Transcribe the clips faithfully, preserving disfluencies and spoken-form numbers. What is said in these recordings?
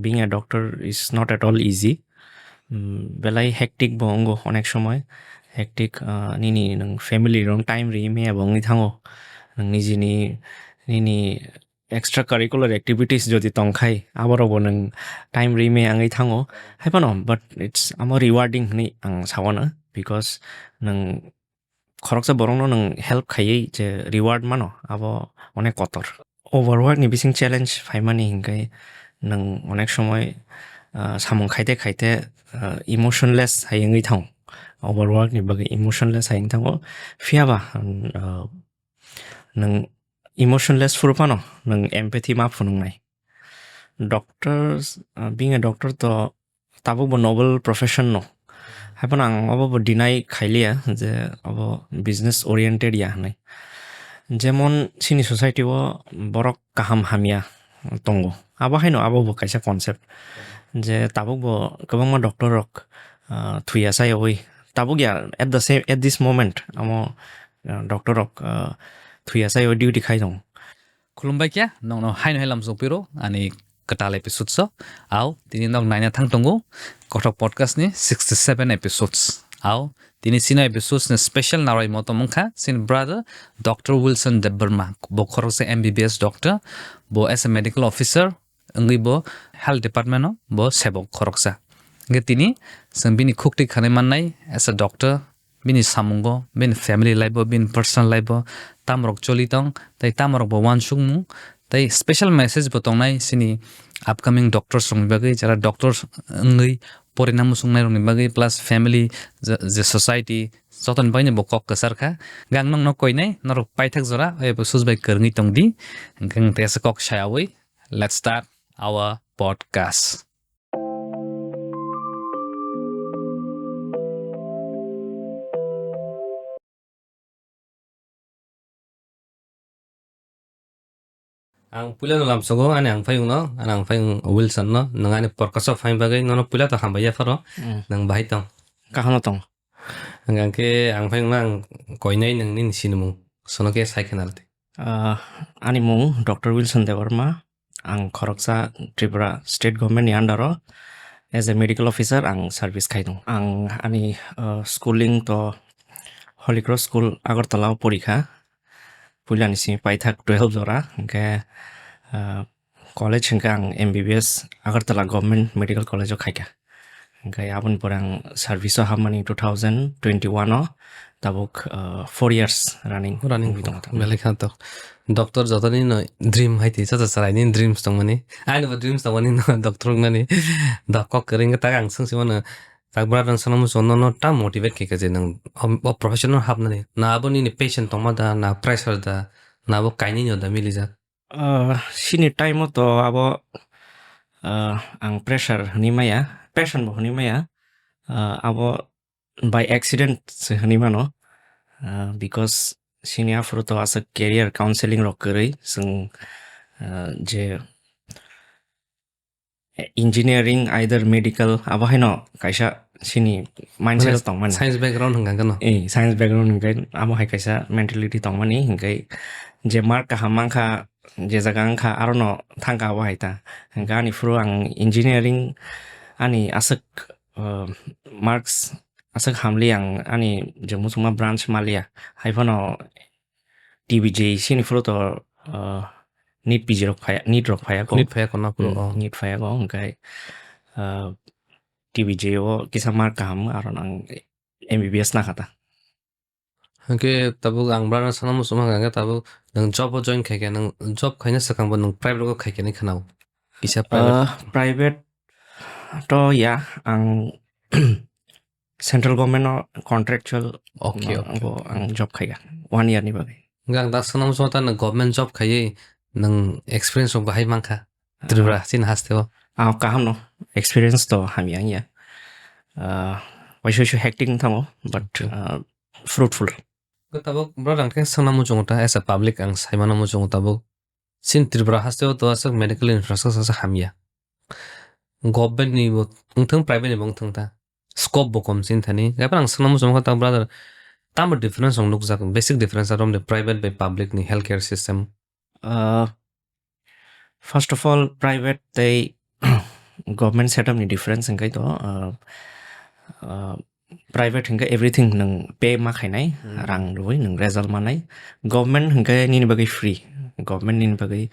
Being a doctor is not at all easy. Mm, belai hectic bo wngo onek somoi. Hectic, ah, nini nwng family rok time ri maya bo wngwi thango. Nwng nijini, nini extracurricular activities jodi tongkhai, aborok bo nwng time ri maya wngwi thango. Hai phano, but it's amo rewarding hwnwi ang sawano, because nwng khoroksa borokno nwng help khaiwi je reward mano, abo onek kotor. Overwork ni bising challenge phaimani hinkhe nwng onek somoi, ah, samung khaite khaite, ah, emotionless hai wngwi thango. Overwork ni bagwi emotionless hai wngwi thango. Phiyaba, ah, nwng emotionless phuru phano nwng empathy ma phunuknai. Doctors, ah, being a doctor to tabuk bo noble profession no. Hai phano ang obo bo deny khailiya je obo business oriented ya hwnwi. Jemon chini society o borok kaham hamya tongo. Abo haino abo bo kaisa concept. Je tabuk bo kwbangma doctor rok, ah, thuya sayawi. Tabuk ya at the same, at this moment amo, ah, doctor rok, ah, thuya sayawi duty khai tongo. Khulumbai khe, nokno haino hai lamsok piro, ani kwtal episodes o. Au, tini nok naina thang tongo, Kothok Podcast ni sixty seven episodes. Au, tini chini episodes ni special narwai motom wngkha, chini brother Doctor Wilson Debbarma, bo khoroksa M B B S doctor, bo as a medical officer, wngwi bo health department o bo sebok khoroksa. Hingkhe tini chwng bini khuktwi khanai mannai as a doctor, bini samungo, bini family life o, bini personal life o tamrok choli tong, tei tamrok bo uansukmung, tei special message bo tongnai chini upcoming doctors rokni bagwi, jara doctors wngwi porina muchungnai rokni bagwi, plus family, je, je society, jotoni bagwino bo kok kwchar kha. Hingkhe ang nokno koinai, norok paithak jora, o episode bai kwrwngwi tongdi. Hingkhe ang tei kok sayawi, let's start our podcast. Ang puila no lamsogo, ani ang phayung no, ani ang phayung Wilson no, nang ani podcast o phai bagwi nono puila to hambai ya pharo, Mm. nang bahai tong. Kaham no tong. Ang, ang khe ang phayung no ang koinai nang nini sinimung, sono khe sai khe naldi. Ah, ani mung Doctor Wilson Debbarma, ang khoroksa Tripura State Government ni under o as a medical officer ang service khai tongo. Ang ani, ah, schooling to Holy Cross School Agartala o pori kha. Puilani simi paithak twelve jora, hingkhe, ah, college hingkhe ang M B B S Agartala Government Medical College o khaikha. Hingkhe aboni pore ang service o hapmani two thousand twenty-one o, tabuk, ah, four years running Running wngwi tongo. Belai kha to. Doctor jotoni no dream hai twi, chacha chwraini dreams tongmani. Ani bo dreams tongmani no doctor wngnani. Da kok kwrwi wngkha tak ang swng simano. Tak brother, ang sana muchungo nono ta motivate khe khe je nwng o, o profession o hapnani. Na abo nini passion tongma da, na pressure da, na abo kainwi no da milijak. Ah, chini time o to abo, ah, ang pressure hwnwi maya, passion bo hwnwi maya. Ah, abo by accident se hwnwi mano. Ah, because chini aphuru to aswk career counseling rok kwrwi, chwng, ah, je engineering, either medical, abo haino kaisa chini mindset Mane o tongmani. Science background hwnka khe no? Eh, science background hwnka khe amo hai kaisa mentality tongmani, hwnkai je mark kaham mankha, je jaga wngkha, arono thangkha abo hai ta. Hwnka ani phuru ang engineering ani aswk, uh, marks aswk hamli ang ani je muchungma branch maliya. Hai phano T B J C ni phuru to, uh, NEET P G rok phaya, NEET rok phaya ko. NEET phaya ko na phuru, Hmm, oh. NEET phaya ko, hwnkai, uh, T B J o kisa mark kaham, aro nang M B B S na khata. Hwnkhe tabuk ang brana sana muchungma hwnkha khe tabuk nwng job o join khai khe, nwng job khaina swkang bo nwng private o khai khe nai khna o. Kisa private. Uh, private to ya, ang central government o contractual Okay, no, okay, bo okay. Ang job khai kha one year ni bagwi. Hwnkhe ang dak sana muchungma ta nwng government job khaiwi nwng experience rok bahai mankha. Ah. Tripura chini haste o. Ah, kaham no. Experience to hamya wngya. Ah, waisa waisa hectic wng thango, but, Okay. Ah, fruitful. Tabuk brother ang khe swngna muchungo ta, as a public ang saimano muchungo tabuk. Chini Tripura haste o to aswk medical infrastructure aswk hamya. Government ni bo wngthung, private ni bo wngthung ta. Scope bo kom chini thani. Haiphano ang swngna muchungo kha ta brother, tamo difference rok nukjak, basic difference aro private bai public ni healthcare system? Ah, first of all, private tei Government setup ni difference hwnkhe to, uh, uh, private hwnkhe everything nwng pay ma khainai, Hmm. rang rwui nwng result manai. Government hwnkhe nini bagwi free. Government nini bagwi,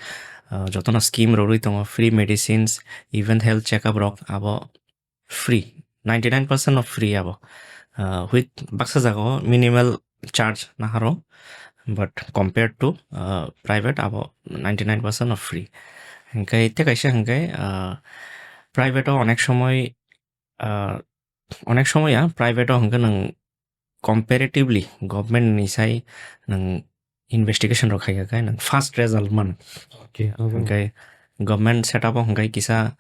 uh, jotono scheme rwui tongo, free medicines, even health checkup rok abo free. Ninety nine percent of free abo. Uh, with baksa jagao minimal charge naharo, but compared to, uh, private abo ninety nine percent of free. Hwnkhe tei kaisa hwnkhe, uh, private o onek somoi, uh, onek somoi ya private o hwnkhe nwng comparatively government ni sai nwng investigation rok khaikha khe nwng fast result man. Okay, abo. Hwnkhe government setup o hwnkhe kisa,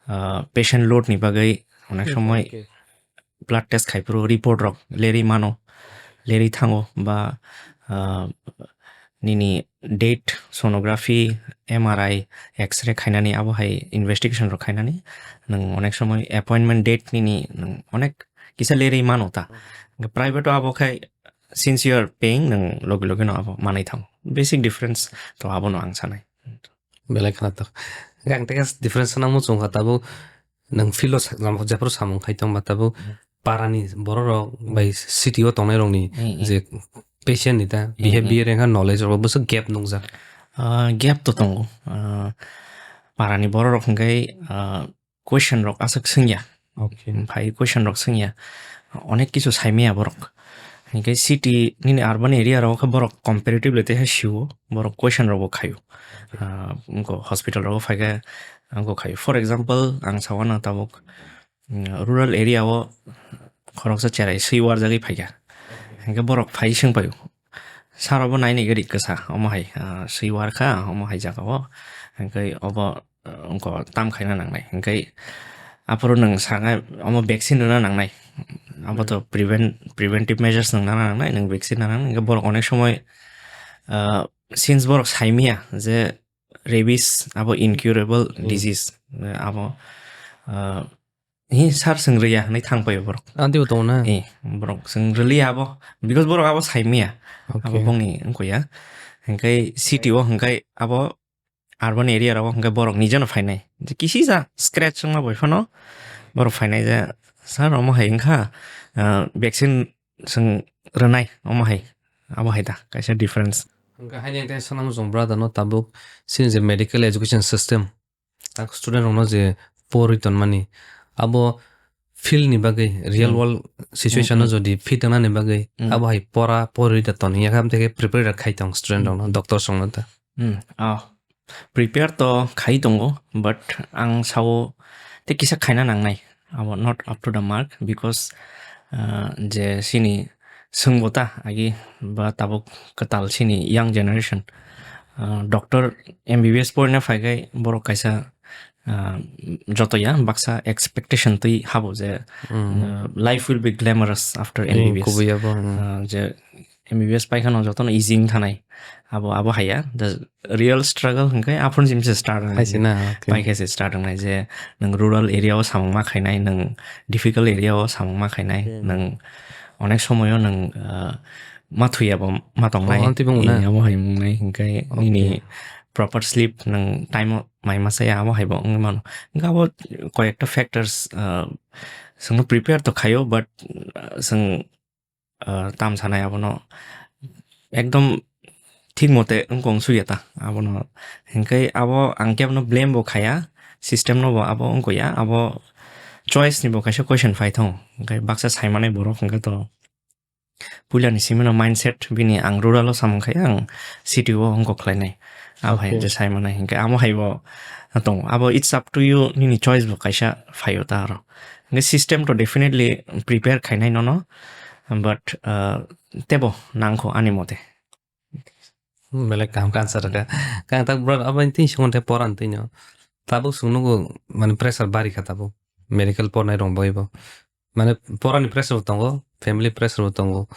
uh, patient load ni bagwi onek Okay, somoi okay. blood test khaiphuru report rok lerwi mano, lerwi thango ba, ah, nini date sonography, M R I, X-ray khainani abo hai investigation rok khainani nwng onek somoi appointment date nini nwng onek kisa lerwi mano ta. Private o abo khai since you are paying nwng logi logi no abo manwi thango. Basic difference to abono ang sanai. Belai khwnathok. Ang tei difference sana muchung kha tabuk nwng field o sa-, jephuru samung khai tongba tabuk Hmm. parani borok rok bai city o tongnai rokni Hmm, hmm. je patient ni ta Hmm, behavior hmm. Engkha knowledge rok bwswk gap nukjak. Ah, gap to tongo. Ah, parani borok rok hwnkhe, ah, question rok aswk swngya. Okay. Phai question rok swngya. Onek kisu saimaya borok. Hinkhe city nini urban area rok khe borok comparatively tei sio. Borok question rok bo khaio. Okay. Ah, wngkho hospital rok phaikhe wngkho khaio. For example, ang sawana tabuk, mm, rural area o khoroksa cherai swi warjagwi phaikha. Hinkhe borok phai swng paio. Sir obo nainai gari kwsa, omo hai, ah, swi warkha, omo hai jaga o. Hinkhe obo, ah, wngkho tam khaina nangnai. Hinkhe aphuru nwng saknai, omo vaccine rwna nangnai. Abo to prevent, preventive measures nwng nana nangnai, nwng vaccine nana nangnai. Hinkhe borok onek somoi, ah, since borok saimaya je rabies abo incurable Hmm. disease. Abo, ah, hi sir swng rwya hwnwi thang paio borok. Antibo tongo na? Eh, borok swng rwliya abo. Because borok abo saimaya. Abo Okay. bongni wngkho ya. Hinkhe city o hinkhe abo urban area rogo hinkhe borok nijeno phainai. Je kisi ja scratch wngma bai phano borok phainai je, "Sir, omo hai wngkha, ah, vaccine swng rwnai, omo hai." Abo hai da, kaisa difference. Hinkhe haini tei sanamo chwng brother no tabuk chini je medical education system, tak student rokno je porwi tonmani, abo field ni bagwi, real Hmm. world situation no Hmm, hmm. jodi fit wngnani bagwi, Hmm. abo hai pora porwi da ton, yakam tei prepare khai tong student Hmm. rokno, doctors rokno da. Hmm, ah, prepare to khai tongo, but ang sao tei kisa khaina nangnai. Abo not up to the mark because, ah, je sini swngbo ta agi ba tabuk kwtal sini young generation, ah, doctor M B B S porina phaikai borok kaisa, ah, joto ya baksa expectation twi habo je, Hmm. ah, life will be glamorous after Hmm, M B B S. Kubui abo, hmm. Ah, je M B B S paikhano jotono easy wng thanai. Abo, abo haiya. The real struggle hwnkhe aphuru jimse start wngnai. Hai se na, okay. Paikhe se start wngnai je nwng rural area o samung ma khainai, nwng difficult area o samung ma khainai, Hmm. nwng onek somoyo nwng, ah, ma thwiya bo ma tongnai. Oh, amtwi bo wngna? Eh, abo hai wngnai, hwnkhe Okay. nini proper sleep nwng time o mai ma saya, abo hai bo wngwi mano. Hwnkhe abo koyekta factors, ah, chwngno prepare to khaio, but, ah, chwng ah, tam sanai abono ekdom thik mote wngkong suya ta abono. Hinkhe abo ang kebono blame bo khaya, system no bo abo wngkho ya, abo choice ni bo kaisa question phai thung. Hinkhe baksa sai manai borok hinkhe to puila ni simi no mindset bini ang rural o samung khai ang city o wngkok khlai nai. Abo hai Okay. je sai manai hinkhe amo hai bo tongo. Abo it's up to you, nini choice bo kaisa phaio ta aro. Hinkhe system to definitely prepare khainai nono, but, uh, tebo nangkho ani mote. Hmm, belai kaham ka answer rwkha. Kang tak bro, abo twi songwon the poran twi no. Tabuk sung nugo mane pressure bari kha tabuk. Medical pornai rong bai bo. Mane porani pressure bo tongo, family pressure bo tongo.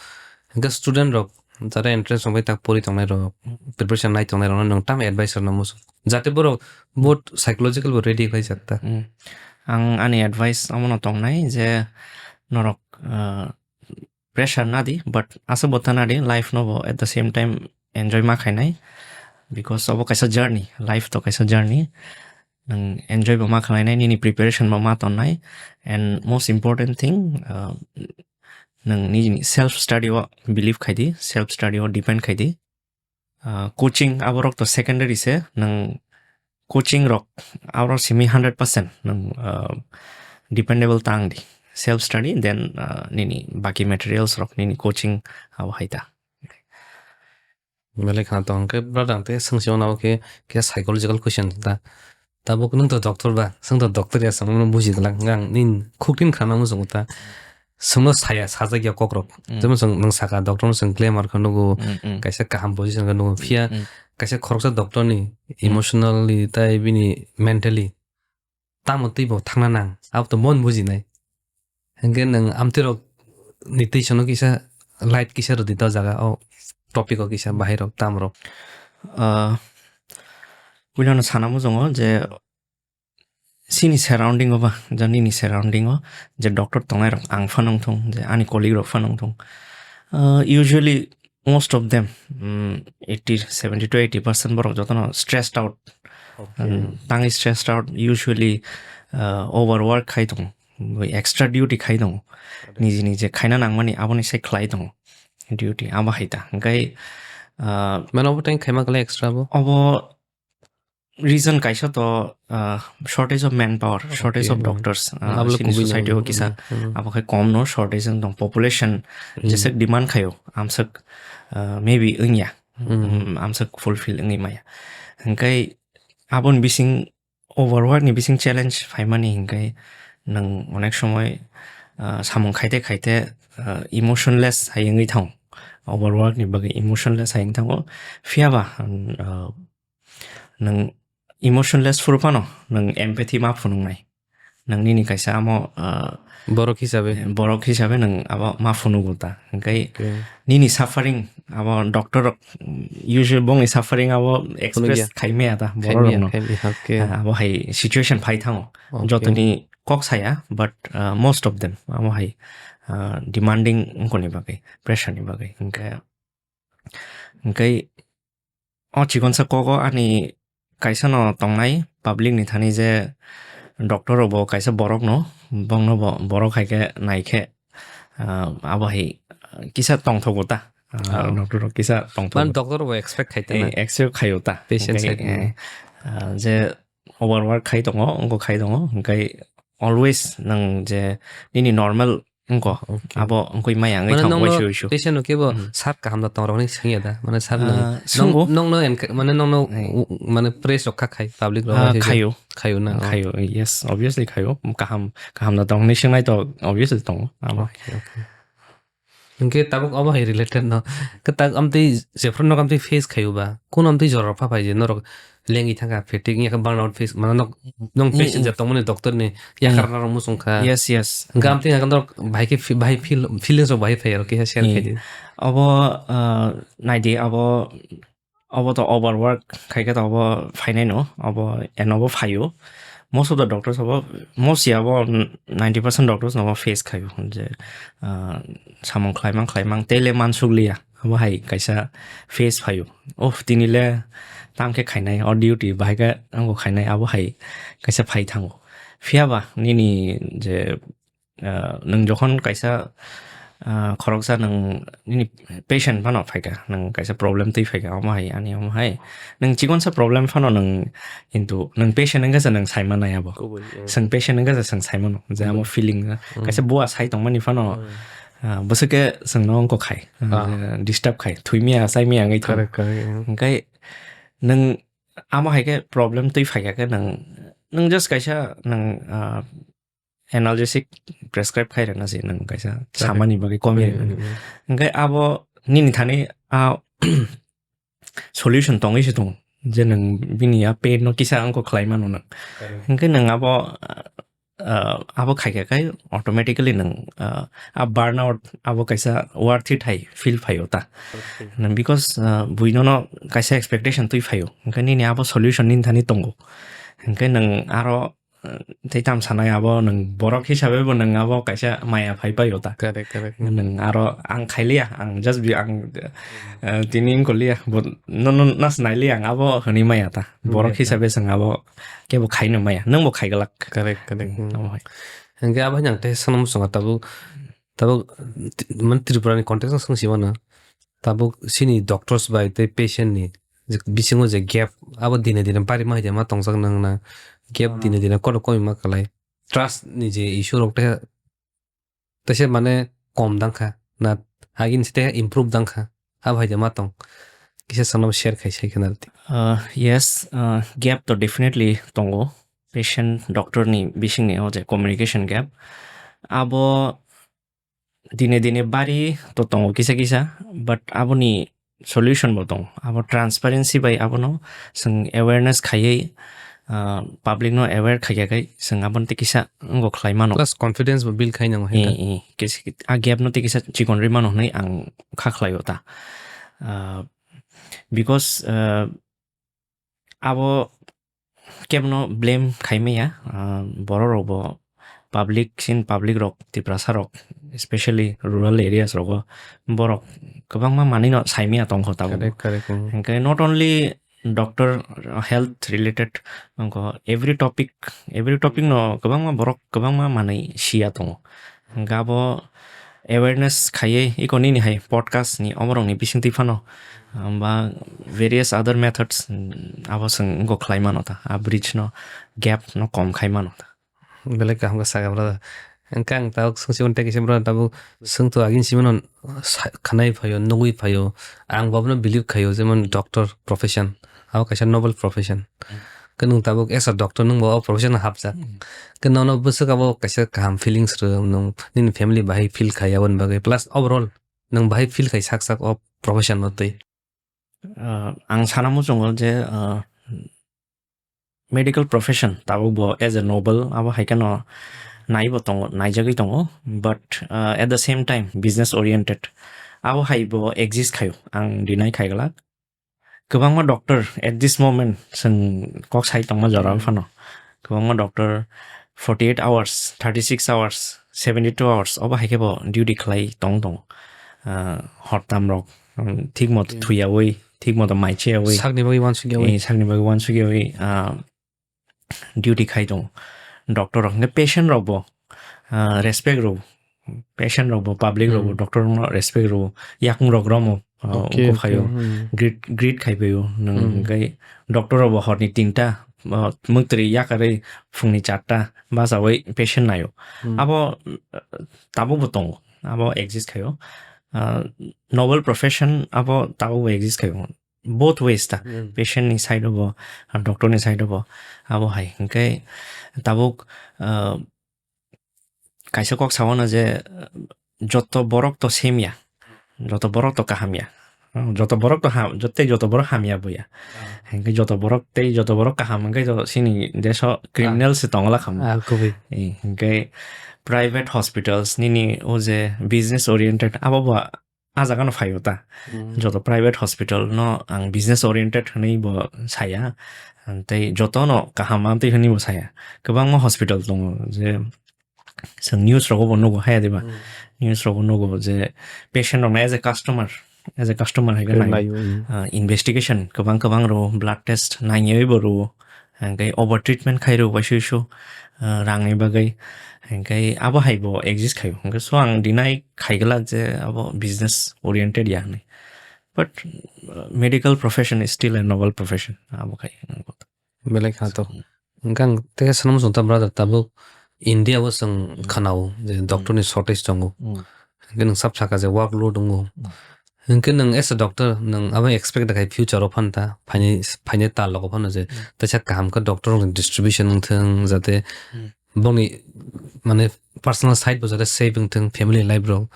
Hinkhe student rok jara entrance rong bai tak pori tongnai rok, preparation nai tongnai rok no nwng tam advice rwna muchung. Jate borok both psychological bo ready khlai jak ta. Hmm. Ang ani advice omono tongnai je norok, uh, pressure na di, but aswk bo ta na di, life no bo at the same time enjoy ma khainai, because obo kaisa journey, life to kaisa journey. Nwng enjoy bo ma khlainai, nini preparation bo ma tonnai, and most important thing, uh, nwng nini self study o believe khaidi, self study o depend khaidi. Uh, coaching aborok to secondary se, nwng coaching rok aborok simi hundred percent nwng, uh, dependable tang di. Self study, then, uh, nini baki materials rok, nini coaching abo hai ta. Belai khna tong khe brother ang te swngsi mano khe, khe psychological question ta. Tabuk nwng to doctor ba, swng to doctor ya, swng no buji glak, ang nin khuktin khana muchungo ta. Swngno saya, sajak ya kokrok. Mm. Jemon swng, nwng saka doctor no swng glamour khe nugo, Mm, mm. Kaisa kaham position khe nugo. Phiya Mm, mm. Kaisa khoroksa doctor ni Mm. emotionally tai bini mentally tamo twi bo thangna nang, abo to mon bujinai. Hwnkhe nwng amtwi rok ni twi sono kisa light kisa rwdi ta jaga o topic o kisa bahai rok tam rok. Ah, puilano sana muchungo je chini surrounding o ba, je nini surrounding o je doctor tongnai rok ang phano wngthung, je ani colleague rok phano wngthung. Ah, usually most of them, mm, eighty, seventy to eighty percent borok jotono stressed out. Okay. Mm, tangwi stressed out, usually, uh, overwork khai tongo, bai extra duty khai tongo. Niji niji khaina nangmani aboni sai khlai tongo duty, abo hai ta. Hwnkhe, uh, Mane obo tang khaima khlai extra bo? Obo reason kaisa to, uh, shortage of manpower, shortage Okay, of mm. doctors, uh, Abo le chini kubui society o nang-, kisa mm, mm. abo khai kom no shortage wng tong, population Mm. jeswk demand khaio, amswk, uh, maybe wngya. Mm. Mm, amswk fulfill wngwi maya. Hwnkhe aboni bising overwork ni bising challenge phaimani hwnkhe nwng onek somoi, uh, samung khaite khaite, uh, emotionless hai wngwi thango. Overwork ni bagwi emotionless hai wngwi thango. Phiyaba, uh, nwng emotionless phuru phano nwng empathy ma phunuknai. Nwng nini kaisa amo, ah, Borok hisabe. Borok hisabe nwng abo ma phunugo ta. Hwnkhe Okay. nini suffering abo doctor rok usually bongni suffering abo express Phunukya. Khaimaya ta borok Khaimaya, rokno. Khaimaya, okay. Ah, abo hai situation phai thango. Okay. Jotoni kok saya, but, ah, most of them abo hai, ah, demanding wngkoni bagwi, pressure ni bagwi. Hwnkhe, hwnkhe o chikonsa kogo ani kaisa no tongnai public ni thani je doctor rok bo kaisa borok no, bongno bo borok hai khe nai khe, ah, abo hai kisa tongthogo ta. Ah, Ah. Doctor rok kisa tongthogo. Man doctor bo expect khai ta Eh, na. Expect khaio ta. Patient Hwnkhe, side ni. Eh, ah, je overwork khai tongo, wngkha khai tongo, hwnkhe always nwng je nini normal wngkha, Okay. abo wngwi maya wngwi Mane thango, nongno waisa waisa. Patient no kebo Hmm. sir kaham da tong rok hinwi swngya da? Mane sir no, Ah, nong-, swngbo. Nongno enk-, mane nongno Eh. u-, u-, mane praise rok kha khai public rok Ah, waisa waisa. Khayo. Khayo na, oh. Khayo, yes, obviously khayo. Kaham, kaham da tong hinwi swngnai to obviously tongo, abo. Okay, okay. Hwnkhe tabuk obo hai related no. Kwtak amtwi jephru nok amtwi face khayo ba? Kun amtwi jora rok pha phai je norok lengwi thangkha, fatigue wngya khe burnout face, mane nok, nong Mm, patient mm. Ja tongmani doctor ni Yakar Mm. narok muchung kha. Yes, yes. Hwnkhe amtwi hwnkhe norok bahai khe fi-, bahai feel, feelings rok bahai phai rok kisa share Mm. khaidi. Obo, uh, naidi abo, obo to overwork khai khe to obo phainai no, obo eno bo phaio. Most of the doctors obo, most ya obo ninety percent doctors no obo face khaio je, uh, samung khlaimang khlaimang tele mansukliya. Abo hai kaisa phase phaio. Of, tini le tang khe khainai, o duty bahai khe wngkha khainai, abo hai kaisa phai thango. Phiya ba nini je, ah, nwng jokhon kaisa, ah, khoroksa nwng nini patient phano phai kha, nwng kaisa problem twi phai kha, omo hai, ani omo hai. Nwng chikonsa problem phano nwng, kintu nwng patient wngkha se nwng sai manai abo. Kubui, eh. Swng patient wngkha se swng sai mano, je amo Kubui. Feeling, Mm. Kaisa bua sai tongmani phano, Mm. Ah, bwswk khe chwngno wngkok khai, ah, Ah. Disturb khai, thwimya, chaimya wngwi thango. Correct, correct, yeah. Hwnkhe nwng amo hai khe problem twi phai kha khe nwng, nwng just kaisa nwng, ah, analgesic prescribe khai rwna se nwng kaisa Correct. Samani bagwi komi rwna. Mm, mm, mm. Hwnkhe abo nini thani, ah, solution tongwi se tongo, je nwng bini a pain no kisa wngkok khlai mano nwng. Correct. Hwnkhe nwng abo, ah, abo khai kha khai automatically nwng, ah, a burnout abo kaisa worth it hai feel phaio ta. Okay. Nwng because, ah, buino no kaisa expectation twi phaio. Hwnkhe nini abo solution nini thani tongo. Hwnkhe nwng aro tei tam sanai abo nwng borok hisabe bo nwng abo kaisa maya phai pai o ta. Correct, correct. Nwng aro ang khailiya, ang just bi ang, eh, tini wng koliya, bo no, no, nas nailiya ang abo hwnwi maya ta. Borok hisabe chwng abo kebo khaino maya, nwng bo khaiglak. Correct, correct. Hmm, hmm. Abo hai. Hingke abo hai nang tei sanam swngo tabuk, tabuk, ti-, man Tripura ni context no swng si mano. Tabuk sini doctors bai tei patient ni je bisingo je gap abo dine dine bari ma hai ma tongjak nang na. Gap dine dine kono koi ma kalai. Trust ni je issue rok te, te se mane kom dang kha. Na agin se te improve dang kha. Abo hai ma tong. Kisa sanam share khai sai khana rwdi. Uh, yes, uh, gap to definitely tongo. Patient doctor ni bising ni o je communication gap. Abo dine dine bari to tongo kisa kisa, but aboni solution bo tongo. Abo transparency bai abono chwng awareness khaiwi, ah, public no aware khaikha khai chwng aboni tei kisa wngbo khlai mano. Plus confidence bo build khai nango hai. Eh, eh, kisa, a gap no tei kisa chikon rwi mano hwnwi ang kha khlai o ta. Ah, because, ah, abo kebno blame khai maya, ah, borok rok bo public, sin public rok, Tiprasa rok, especially rural areas rogo borok kwbangma manwi no sai maya tongkho tabuk. Correct, correct, mm. Hingke not only doctor, uh, health related, wngkho every topic, every topic no kwbangma borok kwbangma manwi siya tongo. Hingke abo awareness khaiwi iko nini hai podcast ni omorok ni bisingtwi phano, um, ba various other methods, mm, abo chwng wngkho khlai mano ta, a bridge no, gap no kom khai mano ta. Belai kaham khe saka brother. Hingke ang tabuk swngsi untei kisa brother tabuk swngto agin simi no sa-, khanai phaio, nugui phaio. Ang bobono believe khaio jemon doctor profession. Abo kaisa noble profession. Hmm. Khe nwng tabuk as a doctor nwng bo o profession o hapjak. Hmm. Khe nono bwswk abo kaisa kaham feelings rw nwng nini family bahai feel khai aboni bagwi. Plus overall nwng bahai feel khai sak sak o profession no twi. Ah, ang sana muchungo je, ah, medical profession tabuk bo as a noble abo hai kheno naibo tongo, naijagwi tongo, but, uh, at the same time business oriented abo hai bo exist khaio, ang deny khaiglak. Kwbangma doctor at this moment chwng kok sai tongma jora phano kwbangma doctor forty eight hours, thirty six hours, seventy two hours obo hai khe bo duty khlai tong tongo, uh, hortam rok, um, thik moto thuyawi, thik moto mai cheyawi, sakni bagwi uansukyawi. Eh, sakni bagwi uansukyawi, ah, duty khai tongo. Doctor rok hwnkhe patient rok bo, ah, respect rw. Patient rok bo, public rok bo, hmm, doctor rok no respect rw. Yakung rok romo, ah, okay, ungkha okay, phaio. Hmm. Greet, greet khai phaio. Nwng, hmm, hwnkhe doctor rok bo horni tinta, ah, mwktwi yakarwi phungni charta bachawi patient naio. Hmm. Abo, ah, tabuk bo tongo. Abo exist khaio. Ah, noble profession abo tabuk bo exist khaio. Both ways ta. Hmm. Patient ni side o bo, ah, doctor ni side o bo, abo hai. Hingke tabuk, ah, kaisa kok sao na je, ah, joto borok to same ya, joto borok to kaham ya. Hmm, joto borok to ham, joto, tei joto borok ham ya bo ya. Ah. Hingke joto borok tei joto borok kaham hingke to sini deso criminal se tongla kham. Ah, kubui. Eh, hingke private hospitals nini o je business oriented abo bo ah jaga no phaio ta. Hmm. Joto private hospital no ang business oriented hwnwi bo saya. Tei joto no kaham amtwi hwnwi bo saya. Kwbangma hospital tongo je chwng news rogo bo nugo haya diba? Hmm. News rogo nugo je patient rok no as a customer, as a customer hai khe naio. Naio, hmm. Ah, investigation kwbang kwbang rwo, blood test nangyawi bo rwo. Hingke over treatment khai rw bai sui su, ah, rangni bagwi. Hingke abo hai bo exist khaio. Hingke so ang deny khaiglak je abo business oriented ya hwnwi. But, ah, medical profession is still a noble profession. Abo khai. Belai kha to. So, hingke ang tei sanam sung ta brother tabuk India o chwng khanao je doctor ni shortage tongo. Hmm. Hingke nwng sab saka je workload wngo. Hmm. Hingke nwng as a doctor, nwng abo expect da khai future o phano ta, phainai, phainai tal logo phano je, hmm, teisa kaham khe doctor rokni distribution wng thung, jate, hmm, bongni, mane, personal side bo jate safe wng thung, family life rok.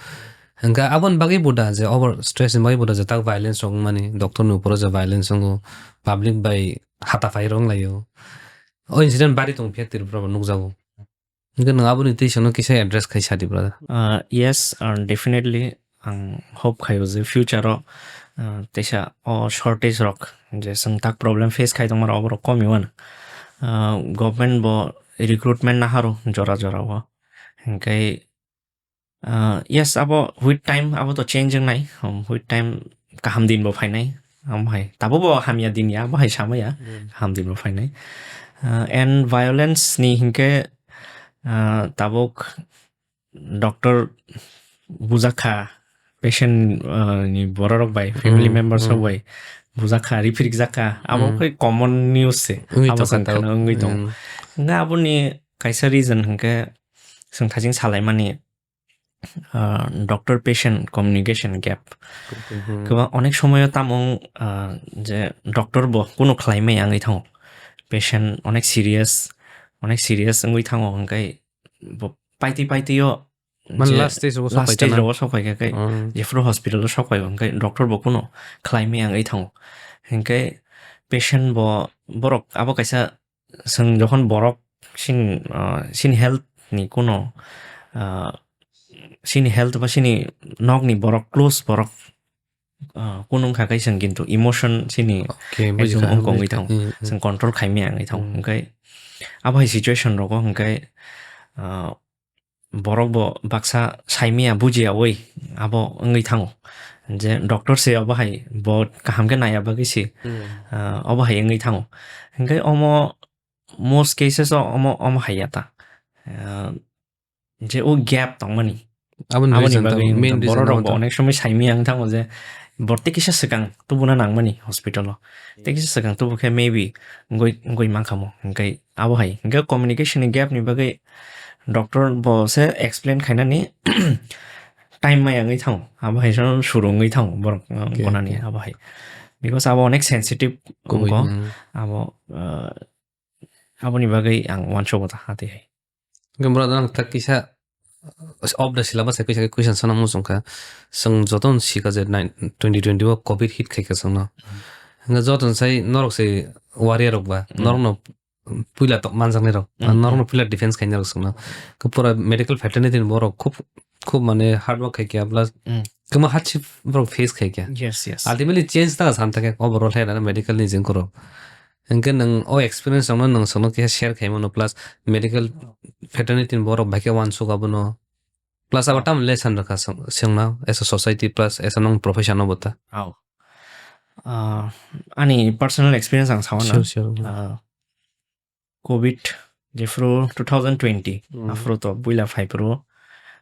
Hingke aboni bagwi bo da je over stress ni bagwi bo da je tak violence rok wngmani, doctor ni upor o je violence wngo, public bai hata phai rok wng laio. O incident bari tong phiya Tripura bo nukjago. Hingke nwng aboni twi sano kisa address khai sadi, brother. Uh, yes, uh, definitely. Ang hope khaio je future o, uh, teisa o shortage rok je chwng tak problem face khai tongma rok oborok komi wan. Uh, government bo recruitment naharo jora jora o. Hingke, ah, yes, abo with time abo to change wngnai. Um, with time kaham din bo phainai. Amo hai. Tabo bo hamya din ya, abo hai samaya. Hmm. Kaham din bo phainai. Ah, and violence ni hingke, ah, tabuk doctor bujakha, patient, ah, ni bororok bai, family Hmm, members rok hmm. bai bujakha, riphirik jakha, abo Hmm. khe common news se. Wngwi Abo tongkha chwng tao. kheno wngwi tong. Hmm. Nga aboni kaisa reason hwnkhe chwng thajing salaimani, ah, doctor patient communication gap. Hmm. Kwbang onek somoyo tamo, ah, je doctor bo kunu khlai maya wngwi thango. Patient onek serious, onek serious wngwi thango, hwnkhe bo paitwi paitwi o Mane je last stage rogo sok last stage paitana. rogo sok paikha khe Hmm. jephuru hospital o sok paiba hwnkhe doctor bo kuno khlai maya wngwi thango. Hwnkhe patient bo borok abo kaisa chwng jokhon borok sin, ah, sini health ni kuno, ah, sini health ba sini nokni borok close borok ah, kunung kha kaisa kintu emotion sini Okay, ekdom bujikha, wngkha wngwi bujikha. Thango. Hmm, hmm. Chwng control khaimaya wngwi thango. Hmm. Hwnkhe abo hai situation rogo hwnkhe, ah, borok bo baksa saimaya bujiyawi abo wngwi thango. Je doctor se abo hai bo kaham khe naiya bagwi se, Hmm. ah, abo hai wngwi thango. Hwnkhe omo most cases o omo, omo hai ya ta. Ah, je o gap tongmani. Aboni Aboni reason bagwi tamo, main reason borok rok tamo bo ta. Onek somoi saimaya wng thango je borok tei kisa swkang tubuna nangmani hospital o. Tei kisa swkang tubu khe maybe wngwi, wngwi mankha mo. Hwnkhe abo hai. Hwnkhe communication ni gap ni bagwi doctor bo se explain khainani time maya wngwi thango. Abo hai sono suru wngwi thango borok, uh, Okay, bonani okay. Abo hai. Because abo onek sensitive Kubui, wngkho. Hmm. Abo, uh, aboni bagwi ang uansugo ta, atwi hai. Hwnkhe brother, ang tak kisa off the syllabus hai kisa question sana muchung kha. Chwng joto no sikha je nine, twenty twenty o covid hit khai kha chwngno. Hmm. Hwnkhe joto no sai norok se warrior rok ba, Hmm. norok no puila tok manjaknai rok, Hmm. norok no puila defense khainai rok chwngno. Khe pura medical fraternity ni borok khub, khub mane hard work khai kha plus Hmm. kwma hardship borok face khai kha. Yes, yes. Ultimately change ta san ta khe overall hai na medical ni jeng koro. Hwnkhe nwng o experience rokno nwng chwngno kisa share khaimano, plus medical fraternity ni borok bai khe uansuk abono. Plus abo Oh. tamo lesson rwkha chwng-, chwngno as a society plus as a nwng profession no bo ta. Oh. Ah, ani personal experience ang sawana. Sure, sure. Ah, covid jephru two thousand twenty, Mm. aphru to buila phaiphru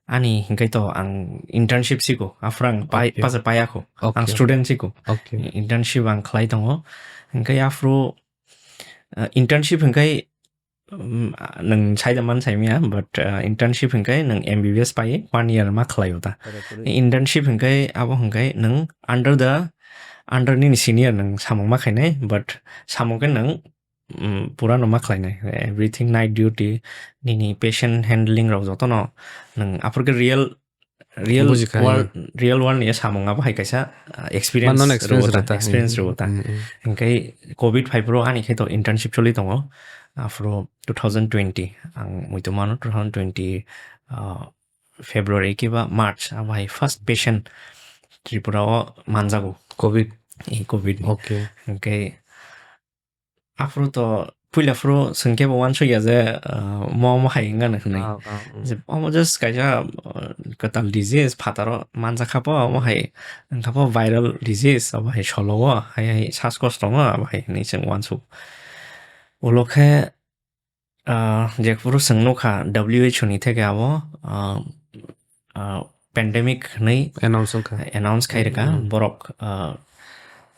ani hingkai to ang internship siko, aphru ang pai-, Okay. pasa payakho. Ang Okay. student siko. Okay. Internship ang khlai tongo. Hingkai aphru, ah, internship hingkai, um, nwng saida man saimya, but, ah, internship hingkai nwng M B B S pai one year ma khlaio ta. Correct, correct. Internship hingkai abo hingkai nwng under the, under nini senior nwng samung ma khainai, but samung khe nwng, um, pura no ma khlainai. Everything night duty, nini patient handling rok jotono nwng aphuru khe real real Bujikha, world, yeah. Real world ni samung abo hai kaisa, ah, experience Manno experience rwgo ta, rwta, experience hmm, rwgo ta. Hmm, hmm. Hingkai covid phaiphru ani khe to internship choli tongo. Aphru two thousand twenty, ang muitu mano two thousand twenty, ah, February kiba March, abo hai first patient Tripura o manjago. Covid? Eh, covid ni. Okay. Hingkai Aphuru to puila phuru chwng khe bo uansukya je, ah, mo, mo hai wngya hinwi. Ah, ah, mm. Je omo just kaisa, ah, kwtal disease, phataro manjakha bo, omo hai wngkha bo viral disease, omo hai solo o, hai, hai sas kosto tongo, omo hai hinwi chwng uansuk. Ulo khe, ah, jephuru chwng nukha W H O ni theke abo, ah, ah, pandemic hinwi Announce wngkha. Announce khai rwkha, mm. Borok, ah,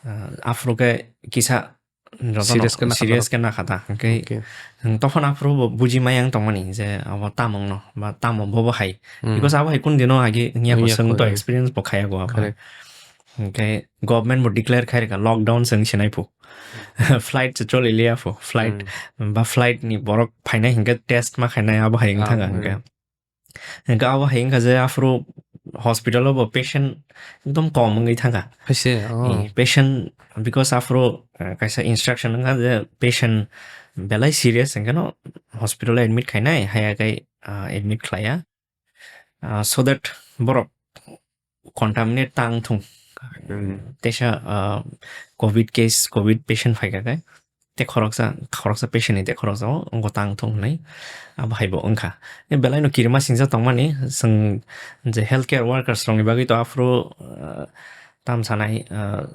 ah, aphuru khe kisa jotono serious khe nakha serious ta. Khe nakha ta. Hwnkhe Okay. Nwng tokhono aphuru bo buji maya wng tongmani je abo tamo wngno, ba tamo bobo hai. Hmm. Because abo hai kunu dino age wngya kho, wngya chwng kho, to eh. Experience bo khaya go abo. Correct. Hwnkhe government bo declare khai rwkha lockdown chwng sinai phu. Flight se choli liya phu. Flight Hmm. Ba flight ni borok phainai hwnkhe test ma khainai abo hai wng Ah, thangkha hmm. Hwnkhe. Hingke abo hai wngkha je aphuru hospital o bo patient ekdom kom wngwi thangkha. Hai se, oh. Eh, patient, because aphuru, eh, kaisa instruction wngkha je patient belai serious hingke no hospital o admit khainai, haiya khe, ah, admit khlaiya. Ah, so that borok contaminate tang thung. Hmm. Teisa, ah, covid case, covid patient phaikha khe. tei khoroksa, khoroksa patient ni tei khoroksa o wngkha tang thung hwnwi abo hai bo wngkha. Belai no kirima singsa tongmani, chwng je healthcare workers rokni bagwi to aphuru, ah, tam sanai, ah,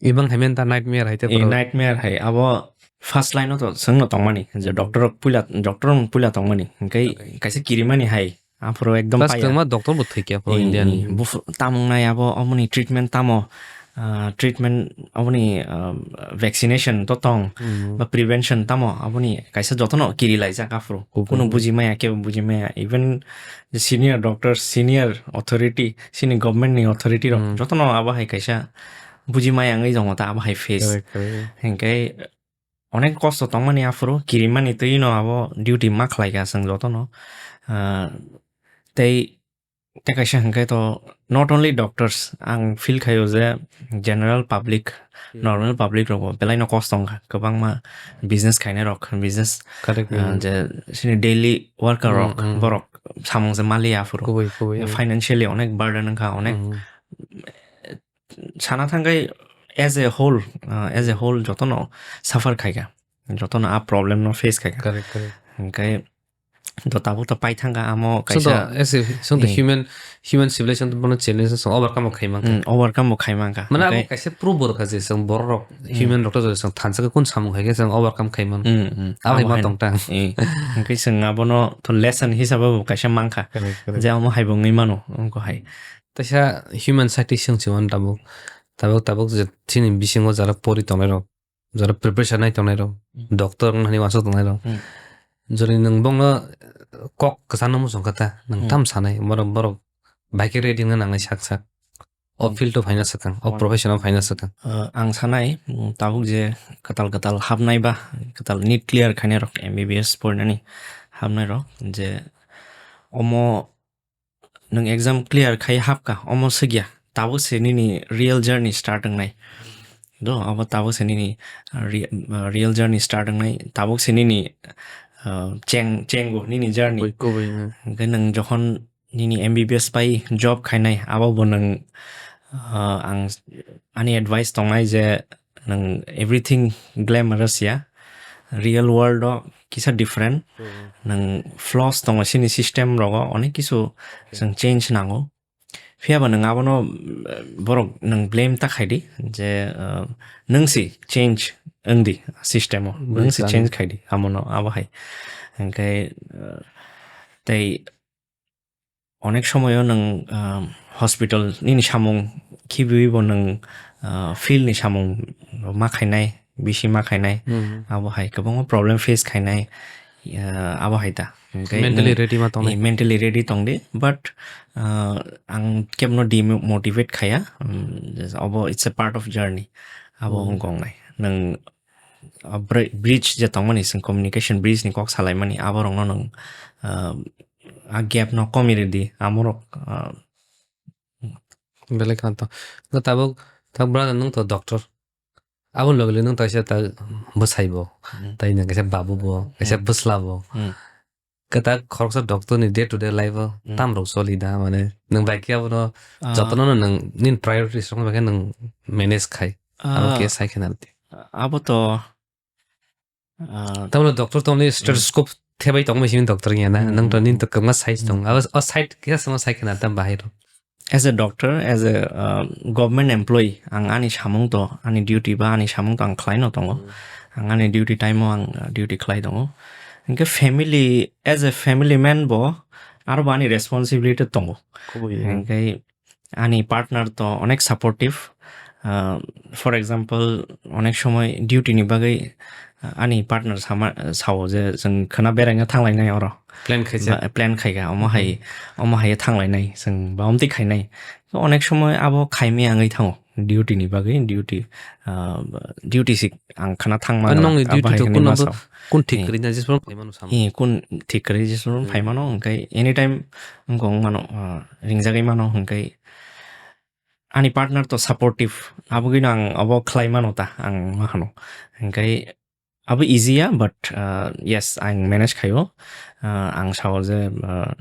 Ibang hai menta nightmare hai te eh, borok. Nightmare hai abo first line o to chwng no tongmani, je doctor rok puila, doctor rok puila tongmani, hwnkhe Okay. Kaisa kirimani hai. Aphuru ekdom Plus paya. Kwbangma doctor bo thwikya aphuru Eh, India ni. Eh, buphuru tamung nai abo, oboni treatment tamo, ah, treatment oboni, ah, vaccination to tong, Hmm. ba prevention tamo, aboni kaisa jotono kiri laijak aphuru. Kubui. Kunu buji maya, kebo buji maya. Even the senior doctors, senior authority, sini government ni authority rok Hmm. jotono abo hai kaisa buji maya wngwi tongo ta abo hai face. Correct, correct. Hinkhe onek kosto tongmani aphuru, kirimani twi no abo duty ma khlai kha chwng jotono. Ah, tei, tei kaisa hinkhe to not only doctors, ang feel khaio je general public, Hmm. normal public rokbo belai no kosto wngkha, kwbangma business khainai rok, business, Correct, ah, hmm. je sini daily worker Hmm, rok, hmm. borok samung je maliya aphuru. Kubui, kubui, hmm. Financially onek burden wngkha, onek Hmm. sana thangkhe as a whole, ah, as a whole jotono suffer khaikha, jotono a problem no face khaikha. Correct, correct. Hinkhe to tabuk to pai thangkha amo So to, kaisa as a, so the Eh. human, human civilization to bono challenge so overcome khai mankha. Mm, overcome bo khai mankha. Mane abo Hinkhe kaisa proof bo rwkha je chwng borok rok Mm. human rok to chwng thansa khe kun samung khai khe chwng overcome khai man. Mm, mm. Abo hai Abo ma hai tong tang. Eh, hinkhe chwng abono to lesson hisabo bo kaisa mankha. Correct, correct. Je amo hai bo wngwi mano, wngkha hai. Teisa human side song si mano tabuk. Tabuk, tabuk je chini bisingo jara pori tongnai rok, jara preparation nai tongnai rok, Hmm. doctor wng hani uansuk tongnai rok. Hmm. Jori nwng bongno kok kwchangno muchung kha ta, nwng Hmm. tam sanai, borok, borok bai khe ready wngna nangnai sak sak. O Hmm. field o phaina swkang, o Hmm. profession o phaina swkang. Uh, ang sanai, mm, tabuk je kwtal kwtal hapnai ba, kwtal neet clear khainai rok, M B B S porinani hapnai rok, je omo nwng exam clear khai hapkha, omo swkya, tabuk se nini real journey start wngnai. Do, abo tabuk se nini, uh, re-, uh, real journey start wngnai, tabuk se nini, uh, cheng, chengo nini journey. Kubui, kubui, hmm. Hwnkhe nwng jokhon nini M B B S pai job khainai, abo bo nwng, uh, ang ani advice tongnai je nwng everything glamorous ya, real world o kisa different. Hmm. Nwng flaws tongo chini system rogo, onek kisu Okay. chwng change nango. Phiya ba nwng abono, uh, borok nwng blame ta khai di je, uh, nwng si change wng di system o, nwng si Bwsa. change khai di amono abo hai. Hwnkhe, uh, tei onek somoyo nwng, ah, hospital nini samung khibiwi bo nwng, ah, field ni samung ma khainai, bisi ma khainai, Hmm. abo hai kwbangma problem face khainai, ah, abo hai ta. Hwnkhe Mentally nwng, ready ma tongnai. eh, mentally ready tong di, but, ah, ang kebno demotivate khaya, um, obo it's a part of journey, abo Hmm. wng kong nai. Nwng, ah, bri-, bridge je tongmani, chwng communication bridge ni kok salaimani, abo rokno nwng, ah, a gap no komi rwdi, amorok, ah, Belai kha to. No tabuk, tabuk brother nwng to doctor. Abo logi logi nwng to kaisa ta bwsai bo. Hmm. Tai nwng kaisa babu bo, kaisa Hmm. bwsla bo. Hmm. Kwtak khoroksa doctor ni day to day life o Hmm. tam rok choli da, mane nwng bai khe abono Ah. jotono no nwng nini priorities rok bai khe nwng manage khai. Abo Ah. khe sai khe nang di. Abo to Ah, Tamoni doctor tongni Hmm. stethoscope thebai tongma simi doctor ya na. Hmm. Nang to nin to kwbangma side tong. Hmm. Abo, o side kisa sama sai khna tam bahai ro. As a doctor, as a, uh, government employee, ang ani samung to, ani duty ba ani samung to ang khlai no tongo. Hmm. Ang ani duty time o ang, uh, duty khlai tongo. Hwnkhe family, as a family man bo, aro bo ani responsibility tongo. Kubui, hmm. Hwnkhe ani partner to onek supportive. Ah, for example, onek somoi duty ni bagwi, ah, ani partner sama, sao je chwng khwna beraina thanglainai oro. Plan khaijak. Ba, plan khaika, omo hai, Mhm. omo hai thanglainai, chwng ba omtwi khainai. Onek somoi abo khaimaya wngwi thango duty ni bagwi, duty, ah, duty si ang khwna thangma Ba nongni abo duty hai to hwnwi kuno ma bo sao. Kun thik Eh. kwrwi na jismano phaimano samo. Eh, kun thik kwrwi jismano Hmm. phaimano, hwnkhe anytime wngkha wngmano, ah, ringjagwi mano, hwnkhe ani partner to supportive, abogwino ang abo khlai mano ta, ang ma hano. Hwnkhe abo easy ya, but, ah, yes, ang manage khaio. Ah, ang sao je, ah,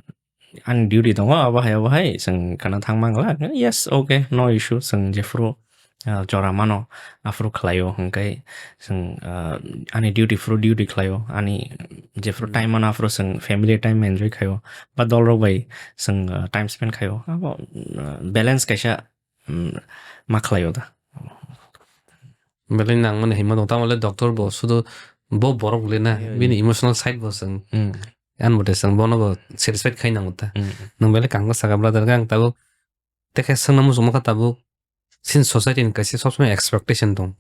ani duty tongo, abo hai, abo hai, chwng khwna thang mangla. Yes, okay, no issue, chwng jephuru ah, jora mano, aphuru khlaio, hwnkhe chwng, ah, ani duty phuru duty khlaio, ani jephuru time mano aphuru chwng family time enjoy khaio, ba dolrok bai chwng, ah, time spend khaio. Abo, ah, balance kaisa, um, ma khlaio da. Belai nangmani hinma tong, tamole doctor bo sudu bo borok le na, Iya, bini iya. Emotional side bo chwng. Hmm. Yan bo de chwng bono bo satisfied khai nango ta. Hmm. Nwng belai kang bwsaka brother, ang tabuk tekhe swngna muchungma kha tabuk. Chini society ni kaisa sob somoi expectation tong.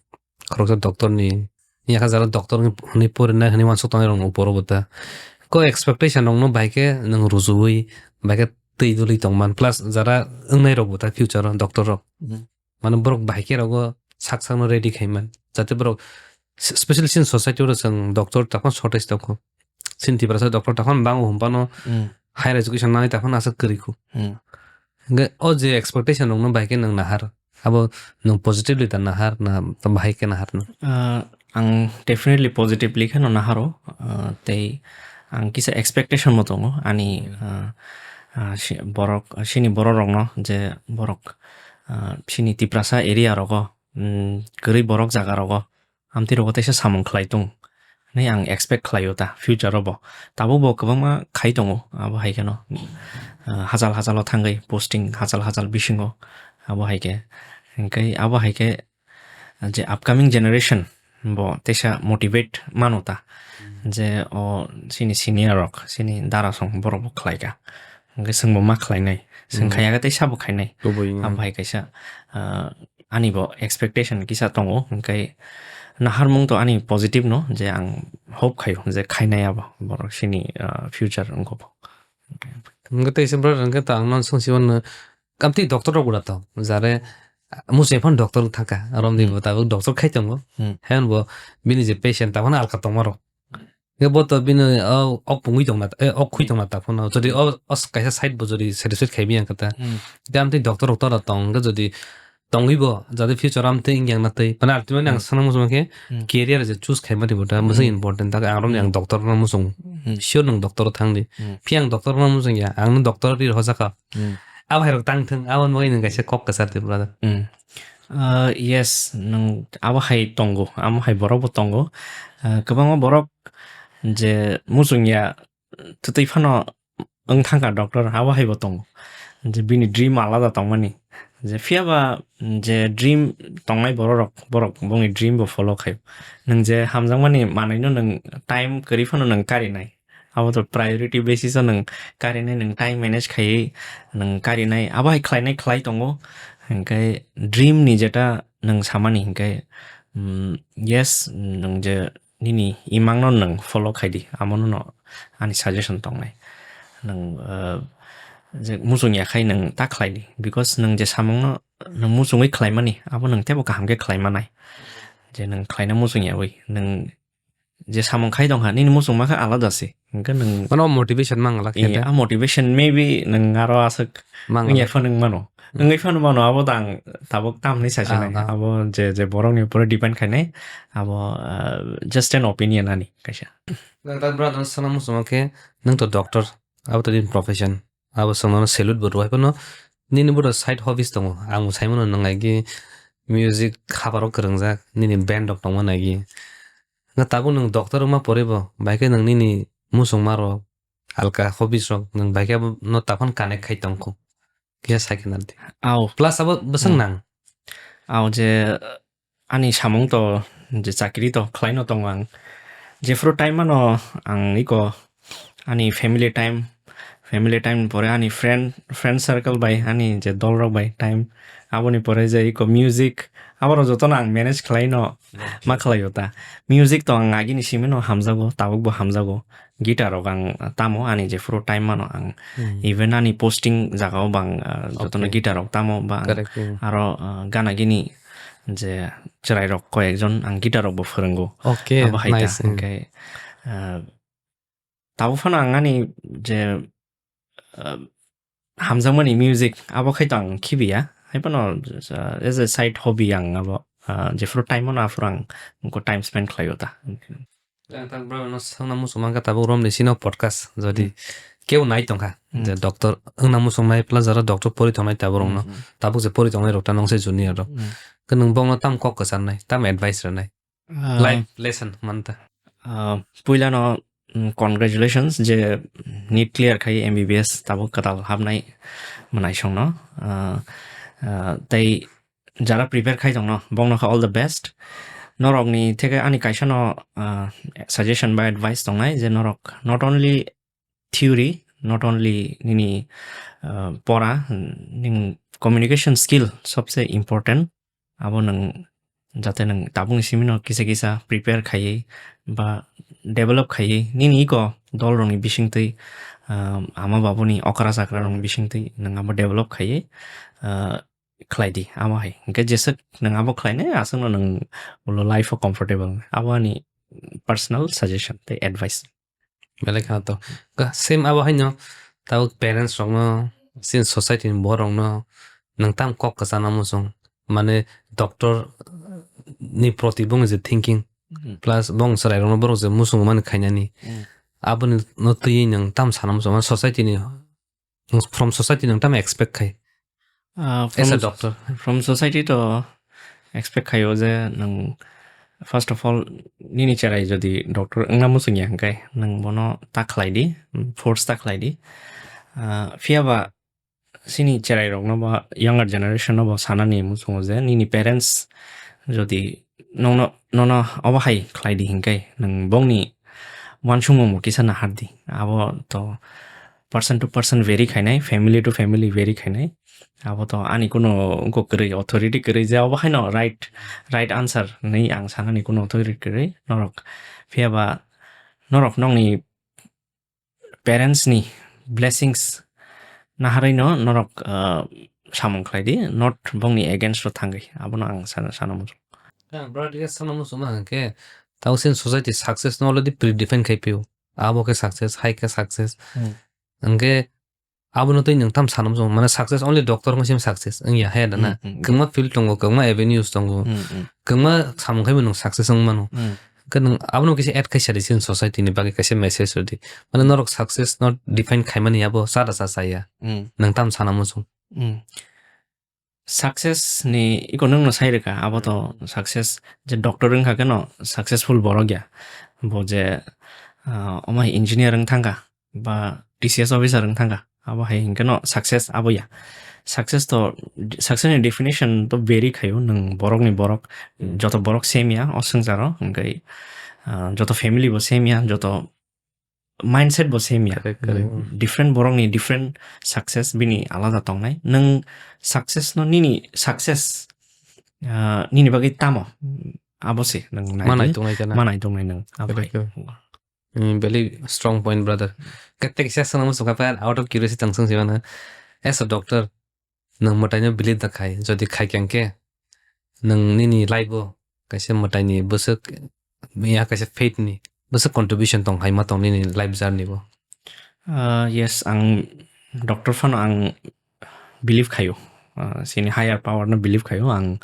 Khoroksa doctor ni, yakha jara doctor ni, hwnwi porinai hwnwi uansuk tongnai rok no uporo bo ta. Ko expectation rok no bai khe nwng rujuwi, bai khe twi duli tong man. Plus jara wngnai rok bo ta future o doctor rok. Hmm. Mane borok bai khe rogo sak sak no ready khai man. Jate borok s-, specially chini society o chwng doctor takhon shortage tong kho. Chini Tiprasa doctor takhon bango hum phano Hmm. higher education nai takhon aswk kwrwi kho. Hmm. Hwnkhe o je expectation rok no bai khe nwng nahar. Abo nwng positively ta nahar na bahai khe nahar no? Ah, ang definitely positively kheno naharo. Ah, tei ang kisa expectation bo tongo ani, ah, ah, si-, borok, sini borok rokno je borok, ah, sini Tiprasa area rogo, mm, kwrwi borok jaga rogo, amtwi rogo teisa samung khlai tung hinwi ang expect khlaio ta future o bo. Tabuk bo kwbangma khai tongo, abo hai kheno, ah, hachal hachalo thangwi posting hachal hachal bisingo, abo hai khe. Hwnkhe abo hai khe je upcoming generation bo teisa motivate mano ta, Hmm. je o chini senior rok, chini dara song borok bo khlai kha. Hwnkhe chwngbo ma khlainai, chwng Hmm. khaya khe teisa bo khainai. Kubui wngkha. Abo hai kaisa, ah, ani bo expectation kisa tongo, hwnkhe naharmung to ani positive no, je ang hope khaio je khainai abo borok chini, ah, future wngkha bo. Hwnkhe teisa brother hwnkhe to ang no swng si mano, kamtwi doctor rok bo da tong, jare muchung phano doctor thangkha, romni Hmm. bo tabuk doctor khai tongo. Hmm. Hayan bo bini je patient ta phano alka tongma rok. Hwnkhe bo to bini o, ok pungwi tongna, eh, ok khui tongna ta phano. Jodi o, o kaisa side bo jodi satisfied khai miyang khe ta. Hmm. Hwnkhe amtwi doctor rok to da tong, hwnkhe jodi tongwi bo, jodi future amtwi wngya na twi. Mane ultimately ang Hmm. sana muchung khe Hmm. career je choose khai mani bo ta, Hmm. bwswk important ta, ang romni ang Hmm. doctor no muchung. Hmm. Sure nwng doctor thang di. Hmm. Phiya ang doctor no muchung ya, ang no doctor ri hoja kha. Hmm. Abo hai rok tang thung, abo bagwi nwng kaisa kok kwchar twi brother. Hmm. Ah, yes, nwng abo hai tongo, amo hai borok bo tongo. Ah, kwbangma borok je muchung ya, twtwi phano wng thangkha doctor, abo hai bo tongo. Je bini dream alada tongmani. Je phiya ba je dream tongnai borok rok, borok bongni dream bo follow khaio. Nwng je hamjakmani manwi no nwng time kwrwi phano nwng karinai. Abo to priority basis o nwng karinai, nwng time manage khaiwi nwng karinai. Abo hai khlainai khlai tongo. Hwnkhe dream ni jeta nwng samani hwnkhe, mm, yes, nwng je nini imang no nwng follow khai di, amo no ani suggestion tongnai. Nwng, uh, je muchung ya khai nwng ta khlai di, because nwng je samung no nwng muchungwi khlai mani, abo nwng teibo kaham khe khlai manai. Je nwng khlaina muchung yawi, nwng je samung khai tong kha, nini muchung ma khe alada se. Hwnkhe nwng Mano motivation mang la eh, khe. A motivation maybe nwng aro aswk Mang wngya la. Phano wng mano. Hmm. Wngwi phano mano, abo tang tabuk tamni sachonai. Ah, ah. Abo je, je borokni upore depend khainai. Abo, ah, just an opinion ani kaisa. Doctor brother sana muchung khe nwng to doctor, abo to din profession. Abo chwngno salute bo rwui phano nini bo to side hobbies tongo. Ang bo sai mano nwng agi music habar o kwrwngjak, nini band rok tongma nagi. Nga tabuk nwng doctor wngma pore bo, bai khe nwng nini muchungma rok, alka hobbies rok, nwng bai khe abo no taphano connect khai tong kho. Kisa sai khe nang di. Au. Plus abo bwswk Hmm. nang. Au je ani samung to je chakri to khlai no tongo ang. Jephru time ano ang iko ani family time, family time ni pore ani friend, friend circle bai ani je dol rok bai time, aboni pore je iko music, abo rok joto no ang manage khlai no ma khlai o ta. Music to ang agini simi no hamjago, tabuk bo hamjago. Guitar rok ang tamo ani jephru time ano ang Hmm. even ani posting jaga o bang, ah, joto no Okay. guitar rok tamo ba ang Correct, hmm. aro, ah, gana gini je chwrai rok koi ekjon ang guitar rok bo phwrwngo. Okay, abo hai ta nice, hmm. Hwnkhe, ah, tabuk phano ang ani je, ah, hamjakmani music abo khai to ang khibiya. Hai phano, ah, as a side hobby ang abo, ah, jephru time ano aphuru ang time spend khlai o ta. Ang tak bro no swngna muchung mankha tabuk romni sino podcast jodi Hmm. kebo nai tongkha. Hmm. Je doctor wngna muchungnai plus jara doctor pori tongnai tabuk rokno. Hmm, hmm. Tabuk je pori tongnai rok ta nongse junior rok. Hmm. Ke nwng bongno tam kok kwcharnai, tam advice rwnai. Ah. Life lesson manta. Ah, puilano, mm, congratulations je NEET clear khai M B B S tabuk kwtal hapnai mwnaisongno. Ah, ah, tei jara prepare khai tongno, bongno kha all the best. Norokni theke ani kaisano, ah, suggestion ba advice tongnai je norok not only theory, not only nini, ah, pora, ning communication skill sobse important. Abo nwng jate nwng tabukni simino kisa kisa prepare khaiwi ba develop khaiwi nini iko dolrokni bisingtwi, ah, ama babuni okra chakra rokni bisingtwi nwng abo develop khaiwi, ah, khlai di abo hai. Hwnkhe jeswk nwng abo khlainai, aswkno nwng ulo life o comfortable. Abo ani personal suggestion tei advice. Belai kheno to. Ka-, same abo haino tabuk parents rokno, chini society ni borok rokno nwng tam kok kwchana muchung. Mane doctor ni proti bongni je thinking. Hmm. Plus bong chwrai rokno borok je muchung mani khainani. Hmm. Aboni no twiwi nwng tam sana muchung. Mane society ni From society nwng tamo expect khai? Ah, as a from, doctor. From society to expect khaio je nwng, first of all, nini cherai jodi doctor wngna muchungya hwnkhe nwng bono ta khlai di, force ta khlai di. Ah, phiya ba chini cherai rokno ba younger generation no bo sanani muchungo je nini parents jodi nongno, nono obo hai khlai di hwnkhe nwng bongni uansukmung bo kisa nahar di. Abo to person to person vary khainai, family to family vary khainai. Abo to ani kuno wngkok kwrwi, authority kwrwi je obo haino right, right answer hinwi ang sanani kuno authority kwrwi norok. Phiya ba norok nokni parents ni blessings naharwi no norok, ah, samung khlai di, not bongni against o thangwi. Abono ang sana, sana muchung. Ang brother, yes, sana muchung ma hwnkhe, tamo sin society success no already predefine khai pio. Abo khe success, hai khe success. Hmm. Hwnkhe, abono twi nwng tam sana muchung, mane success only doctor wngma sim success wngya, hai da na? Hmm, hmm, hmm. Kwbangma field tongo, kwbangma avenues tongo, hmm, hmm, kwbangma samung khai bo nwng success wng mano. Hmm. Hwnkhe nwng abono kisa add khai sadi, chini society ni bagwi kaisa message rwdi. Mane norok success no define khaimani abo chada cha chaya. Hmm. Nwng tam sana muchung. Hmm. Success ni iko nwng no sai rwkha, abo to success je doctor wngkha khe no successful borok ya. Bo je, ah, omo hai engineer wng thangkha, ba T C S officer wng thangkha, abo hai hinkhe no success abo ya. Success to, success ni definition to vary khaio, nwng borok ni borok, hmm, joto borok same ya o swngcharo, hwnkhe, ah, joto family bo same ya, joto mindset bo same ya. Correct, correct. Different borok ni different success bini alada tongnai. Nwng success no nini success, ah, nini bagwi tamo? Abo se nwng nai Ma di. Naitongnai kana? Ma naitongnai nwng. Abo Correct, hai. Correct. Hmm, very strong point, brother. Kete kisa sana muchung kha, out of curiosity tang sung simana. As a doctor, nwng mwtaino believe da khai? Jodi khai khe, nwng nini life o kaisa mwtaini bwswk, ya kaisa faith ni bwswk contribution tong hai ma tong nini life journey o? Ah, yes, ang doctor phano ang believe khaio. Ah, sini higher power no believe khaio. Ang,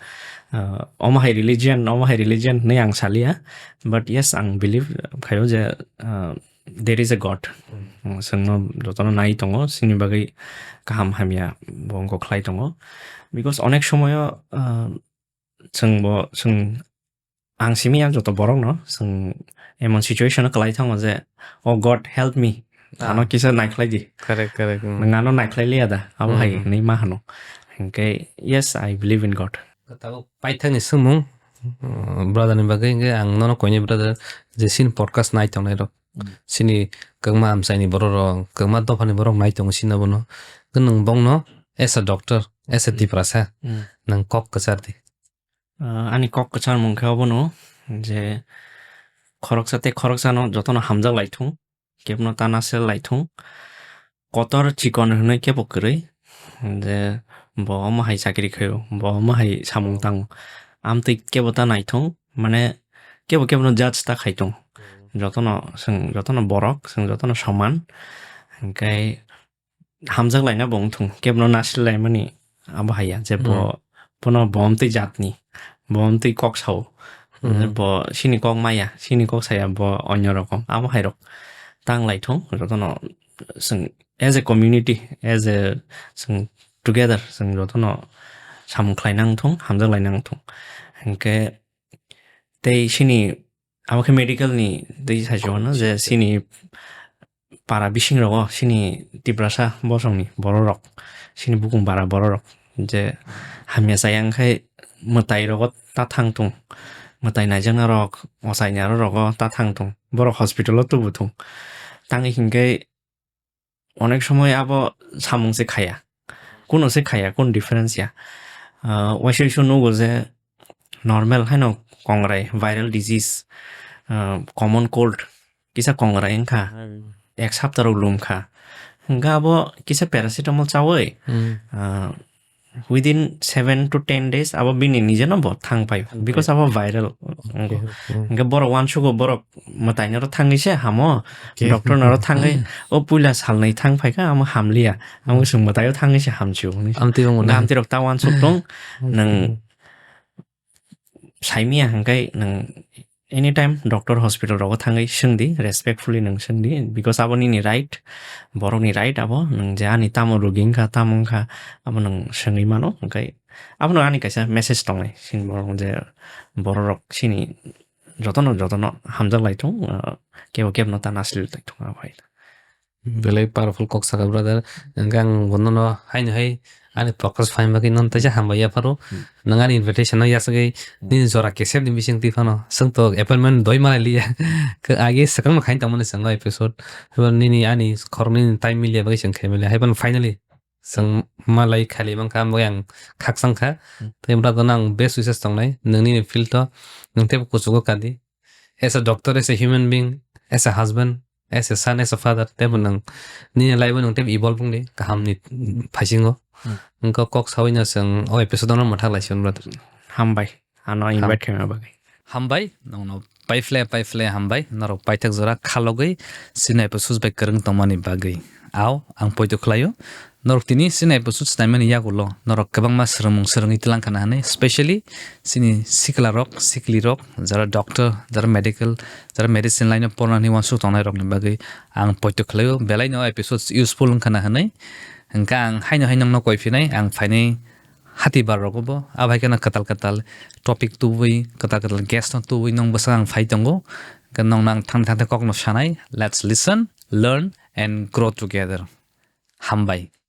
ah, omo hai religion, omo hai religion hinwi ang salia. But yes, ang believe khaio je, ah, there is a God. Hmm. Chwngno jotono nai tongo, chini bagwi kaham hamya bo wngkok khlai tongo. Because onek somoyo, ah, chwngbo, chwng, ang simi ang joto borokno, chwng emon situation o kwlai thango je, "Oh God, help me." Ah. Ano kisa naikhlai di. Correct, correct, hmm. Nwng ano naikhlai liya da, abo hai Hmm. hinwi ma hano. Hinkhe, yes, I believe in God. Tabuk paithakni swngmung, uh, brother ni bagwi hinkhe ang nono koini brother je sin podcast nai tongnai rok. Hmm. Sini kwbangma amchaini borok rok, kwbangma dophani borok nai tongo sini bono. Khe nwng bongno as a doctor, as a Hmm. Tiprasa, Hmm. nwng kok kwchar di. Ah, ani kok kwcharmung khe obono je khoroksa tei khoroksano jotono hamjak lai thung, kebno ta nasel lai thung. Kotor chikon hwnwi kebo kwrwi je bo omo hai chakri khaio, bo omo hai samung tango. Amtwi kebo ta naithung, mane kebo kebono judge ta khai thung. Jotono, chwng jotono borok, chwng jotono soman. Hinkhe hamjak laina bo wng thung, kebno nasil laimani abo haiya je bo, Hmm. bono bo omtwi jatni, bo omtwi kok sao, Hmm. bo sini kok maya, sini kok saya, bo onyo rokom, abo hai rok tang lai thung, jotono chwng as a community, as a chwng together chwng jotono samung khlai nang thung, hamjak lai nang thung. Hinkhe tei chini abo khe medical ni tei sai se hwnno je chini para bising rogo chini Tiprasa bosong ni borok rok, chini bukung bara borok rok je hamya chaya wngkhai mwtai rogo ta thang thung, mwtai naijakna rok, ochai ni aro rogo ta thang thung, borok hospital o tubu thung. Tangwi hinkhe onek somoi abo samung se khaya, kuno se khaya, kun difference ya. Ah, waisa waisa nugo je normal haino kongrai, viral disease, ah, common cold, kisa kongrai wngkha, Hmm. ek sapta rok lum kha. Hingkhe abo kisa paracetamol chawi, Hmm. ah, within seven to ten days abo bini nijeno bo thang paio. Thang Because paio. Abo viral. Okay, okay. Hingkhe borok uansugo, borok mwtai noro thangwi se hamo, Okay. Doctor noro thangwi, o puila salnwi thang phaikha, amo hamliya. Amo Hmm. chwng mwtaio thangwi se hamsio. Amtwi rok Hingkhe mano. Amtwi rok ta uansuk tong, Hmm. nwng saimiya hingkhe nwng anytime doctor hospital rogo thangwi swngdi, respectfully nwng swngdi, because abo nini right, borokni right abo, nwng je ani tamo rugi wngkha, tamo wngkha, abo nwng swngwi mano, hingkhe abono ani kaisa message tongnai, chini borok je borok rok chini jotono, jotono hamjak lai thung, ah, kebo kebno ta nasil lai thung, abo hai. Belai powerful kok saka, brother. Hingkhe ang bonono haino hai ani podcast phaima bagwi nono teisa hambai yapharo. Hmm. Nwng ani invitation no yasagwi Hmm. nini jora kesep ni bising twi phano. Chwng to appointment doi malai liya. Khe age swkang no khain tongmani chwng no episode. Haibo nini ani khorok nini time miliya bagwi chwng khaimali. Haibo finally chwng malai khali mankha, amo ang khakchang kha. Hmm. Tei brother no ang best wishes tongnai. Nwng nini field o nwng teibo kuchugo kadi. As a doctor, as a human being, as a husband, as a son, as a father, teibo nwng nini life o nwng teibo evolve wngdi kaham ni phasingo. Hmm. Wngkha kok sawi no chwng o episode no mwthak lai siyun, brother. Hambai, ano Ham-, invite khaima bagwi. Hambai, nongno paifle, paifle hambai, norok paithak jora khalogwi chini episode bai kwrwng tongmani bagwi. Ao, ang poito khlaio. Norok tini chini episode naimani yagulo norok kwbangma swrwngmung swrwngwi tlang khana hwnwi, specially chini sikla rok, sikli rok, jara doctor, jara medical, jara medicine line o pornani uansuk tongnai rokni bagwi ang poito khlaio. Belai no episodes useful wng khana hwnwi, hwnkhe ang haino hai nongno koi phinai, ang phainai hati bar rogo bo, abo hai kheno kwtal kwtal topic tubui, kwtal kwtal guest no tubui nong bwswk ang phai tongo. Hwnkhe nongno ang thangni thangni kok no sanai, let's listen, learn and grow together. Hambai.